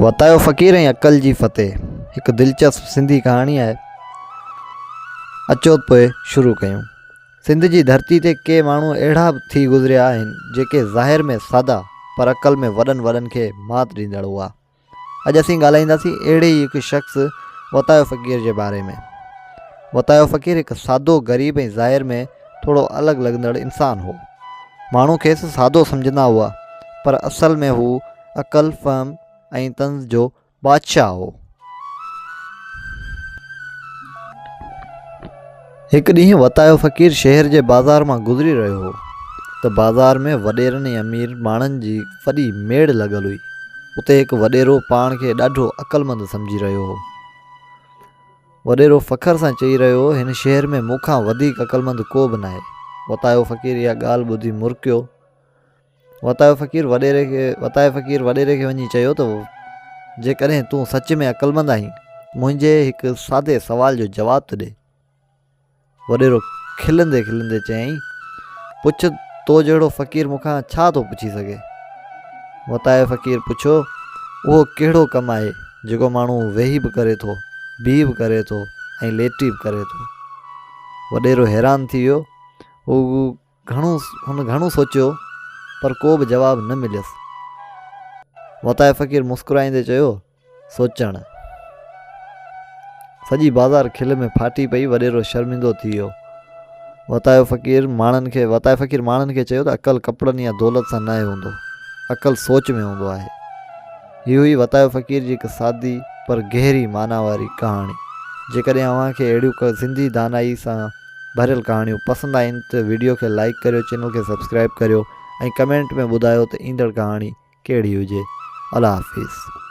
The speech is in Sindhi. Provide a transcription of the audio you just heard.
وتايو فقير ۽ عقل جي فتح هڪ دلچسپ سنڌي ڪهاڻي آهي. اچو ته پوء شروع ڪيون. سنڌ جي ڌرتي تي ڪي ماڻهو اهڙا به ٿي گذريا آهن، جيڪي ظاهر ۾ سادا پر عقل ۾ وڏن وڏن کي مات ڏيندڙ هئا. اڄ اسين ڳالهائينداسين اهڙي ئي هڪ شخص وتايو فقير جي باري ۾. وتايو فقير هڪ سادو، غريب ۽ ظاهر ۾ ٿورو الڳ لڳندڙ انسان هو. ماڻهو کيس سادو سمجهندا هئا، پر اصل ۾ هو عقل، فهم ۽ طنز جو بادشاهه هو. هڪ ڏينهن وتايو فقير شهر جي بازار مان گذري رهيو هو ته بازار ۾ وڏيرن ۽ امير ماڻهن جي وڏي ميڙ لڳل هئي. اتي هڪ وڏيرو پاڻ کي ڏاڍو عقلمند سمجهي رهيو هو. وڏيرو فخر سان چئي رهيو هو، هن شهر ۾ مون کان وڌيڪ عقلمند ڪو به ناهي. وتايو فقير اها ڳالهه ٻڌي مرڪيو. وتايو فقير وڏيري کي وتايي فقير وڏيري کي وڃي چيو ته جيڪڏهن تون سچ ۾ عقلمند آهين منهنجي هڪ سادي سوال جو جواب ته ڏي. وڏيرو کلندي کلندي چيائين پڇ تو جهڙو فقير مون کان ڇا ٿو پڇي سگهي؟ وتايي فقير پڇيو اهو ڪهڙو ڪم آهي جيڪو ماڻهو ويهي به ڪري ٿو، بيهي به ڪري ٿو ۽ ليٽي به ڪري ٿو. وڏيرو حيران ٿي ويو. هو گهڻو هن گهڻو سوچيو پر ڪو به جواب نه مليس. وتائي فقير مسڪرائيندي چيو، سوچڻ. سڄي بازار کل ۾ ڦاٽي پئي، وڏيرو شرمندو ٿي ويو. وتايو فقير ماڻهن کي وتائي فقير ماڻهن کي چيو ته عقل ڪپڙن يا دولت سان ناهي هوندو، عقل سوچ ۾ هوندو آهي. هي هئي وتايو فقير جي هڪ سادي پر گهري معنيٰ واري ڪهاڻي. جيڪڏهن اوهان کي اهڙيون سنڌي دانائي سان ڀريل ڪهاڻيون پسند آهن ته وڊيو کي لائيڪ ڪريو چينل کي سبسڪرائيب ڪريو ۽ ڪمينٽ ۾ ٻڌايو ته ايندڙ ڪهاڻي ڪهڙي هجي الله حافظ.